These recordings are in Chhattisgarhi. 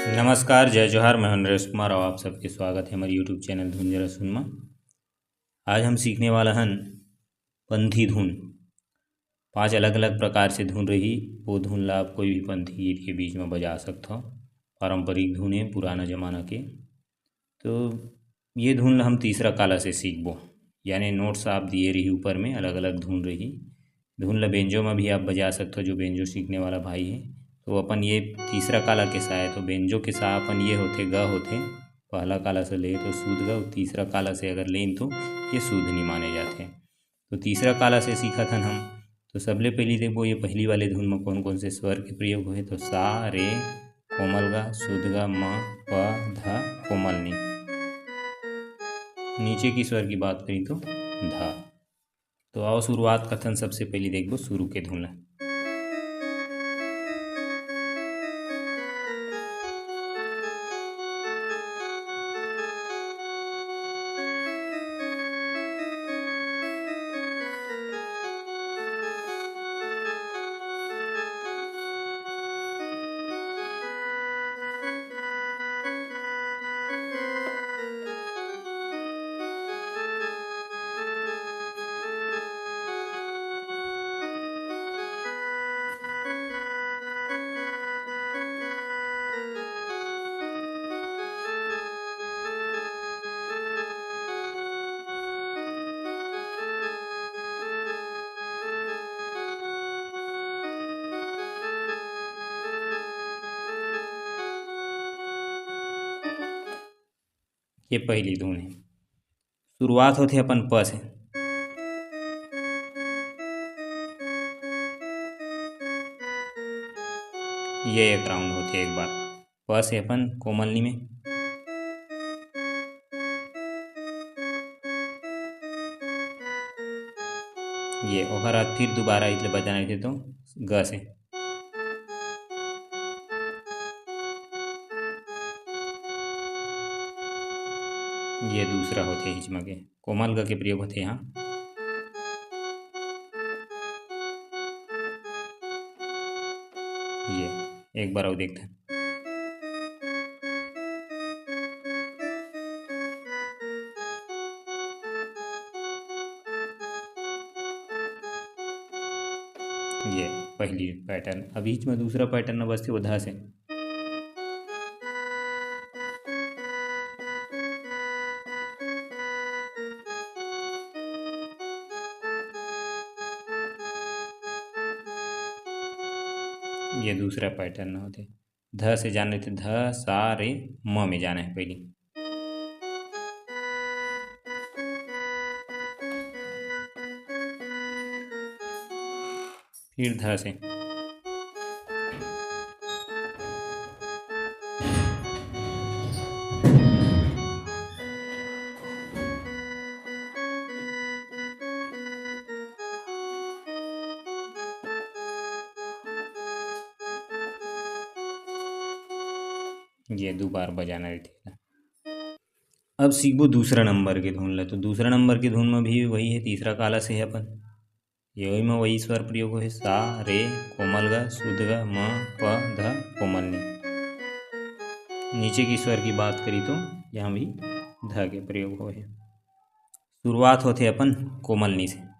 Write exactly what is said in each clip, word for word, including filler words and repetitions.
नमस्कार, जय जोहार, मैं हूं नरेश कुमार और आप सबके स्वागत है हमारे YouTube चैनल धुन जरा सुन मा। आज हम सीखने वाला हन पंथी धुन। पांच अलग-अलग प्रकार से धुन रही, वो धुन ला आप कोई भी पंथी गीत के बीच में बजा सकत हो। पारंपरिक धुन है पुराना जमाना के। तो ये धुन ला हम तीसरा काला से सीखबो, यानी नोट्स आप दिए रही ऊपर में, अलग-अलग धुन रही। धुन ला बेंजो में भी आप बजा सकत हो, जो बेंजो सीखने वाला भाई है। तो अपन ये तीसरा काला के सा है, तो बेंजो के सा अपन ये होथे, ग होथे, पहला काला से ले तो शुद्ध ग, और तीसरा काला से अगर लेन तो ये शुद्ध नहीं माने जाथे। तो तीसरा काला से सीखत हन हम। तो सबले पहली देखबो ये पहली वाले धुन में कौन कौन से स्वर के प्रयोग होहे, तो सा, रे, कोमल गा, शुद्ध गा, म, प, ध, कोमल नी। नीचे की स्वर की बात करी तो ध। तो आओ शुरुआत कथन, सबसे पहली देखबो शुरू के धुन ला। ये पहली धुन है। शुरुआत होथे अपन प से। ये एक राउंड होथे एक बार। प से अपन कोमल नी में। ये ओकर बाद फिर दोबारा इतले बजाना रहिथे तो ग से। ये दूसरा होथे हिचमा के, कोमल ग के प्रयोग होथे यहाँ। ये एक बार अउ देखथन। ये पहली पैटर्न। अब बीच में दूसरा पैटर्न बजथे वो ध से। ये दूसरा पैटर्न होथे। ध से जान लेथे, ध, सा, रे, म में जाना है पहली। फिर ध से। ये दो बार बजाना रहिथे। अब सीखबो दूसरा नंबर के धुन ला। तो दूसरा नंबर के धुन में भी वही है, तीसरा काला से है अपन। ये वही में वही स्वर प्रयोग होहे, सा, रे, कोमल ग, शुद्ध ग, म, प, ध, कोमल नी। नीचे की स्वर की बात करी तो यहाँ भी ध के प्रयोग होहे। शुरुआत होथे अपन कोमल नी से।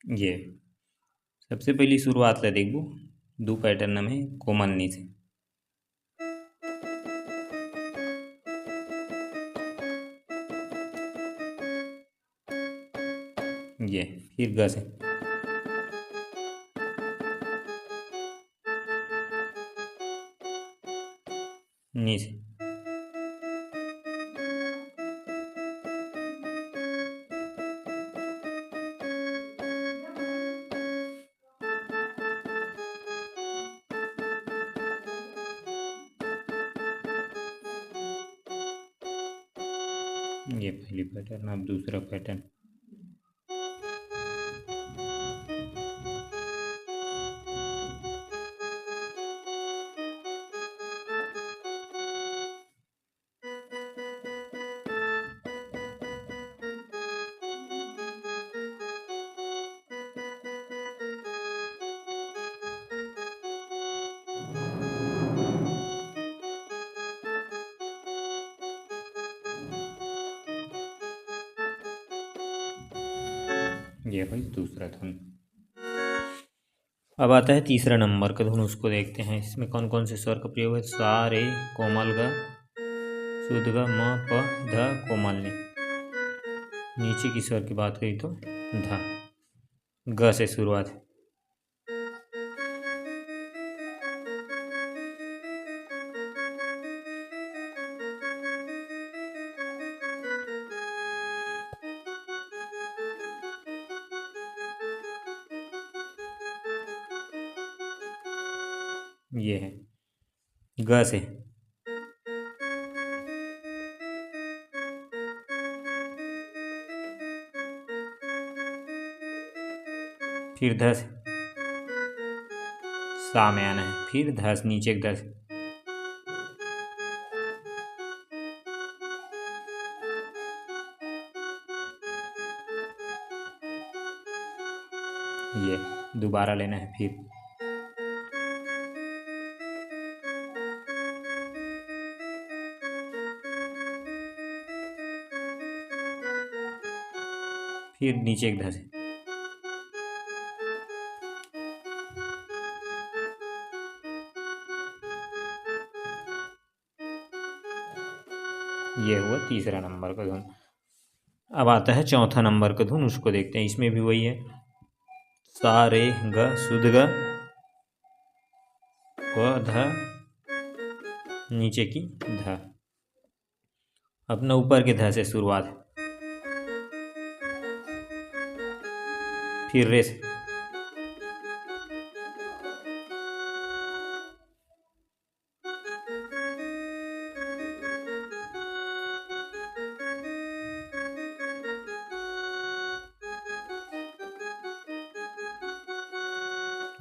ये सबसे पहली शुरुआत ला देखबो दू पैटर्न में कोमल नी से। ये फिर ग से। नी से। ये पहली पैटर्न। अब दूसरा पैटर्न। ये हुई दूसरा धुन। अब आता है तीसरा नंबर का धुन, उसको देखते हैं इसमें कौन कौन से स्वर का प्रयोग है। सा, रे, कोमल ग, शुद्ध ग, म, प, ध, कोमल नी। नीचे की स्वर की बात करी तो ध, ग से शुरुआत है। ये है ग से। फिर ध से। सा में आना है, फिर ध से, नीचे के ध से। ये दोबारा लेना है। फिर फिर नीचे एक ध से। ये हुआ तीसरा नंबर का धुन। अब आता है चौथा नंबर का धुन, उसको देखते हैं। इसमें भी वही है, सा, रे, ग, शुद्ध ग, प, ध, नीचे की ध। अपना ऊपर के ध से शुरुआत, फिर रे से।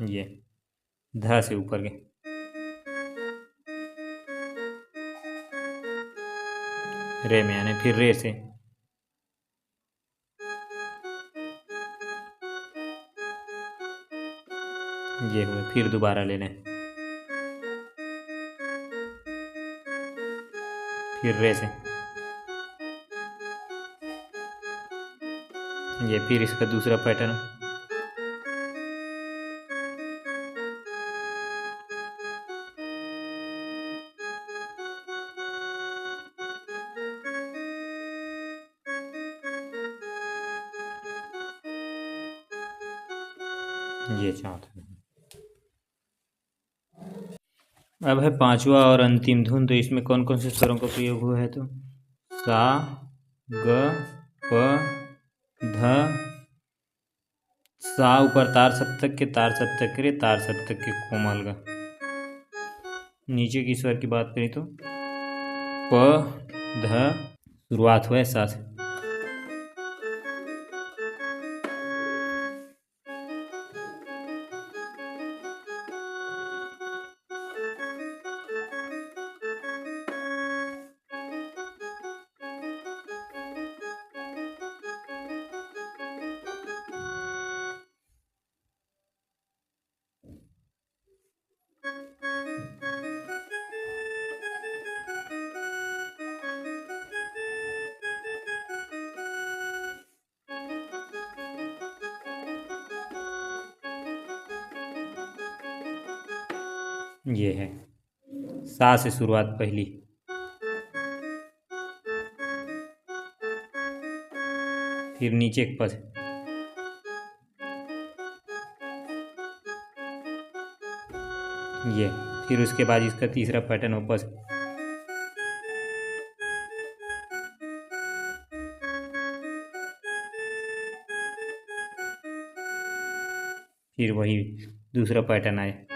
ये ध से ऊपर के, रे में आने, फिर रे से। ये हुए, फिर दोबारा लेने, फिर रे से। ये फिर इसका दूसरा पैटर्न। ये चौथा। अब है पांचवा और अंतिम धुन। तो इसमें कौन कौन से स्वरों का प्रयोग हुआ है? तो सा, ग, प, ध। सा ऊपर तार सप्तक के, तार सप्तक के रे, तार सप्तक के कोमल ग। नीचे की स्वर की बात करें तो प, ध, शुरुआत हुआ है सा से। ये है सा से शुरुआत पहली, फिर नीचे के पस, ये, फिर उसके बाद इसका तीसरा पैटर्न वापस, फिर वही दूसरा पैटर्न आए।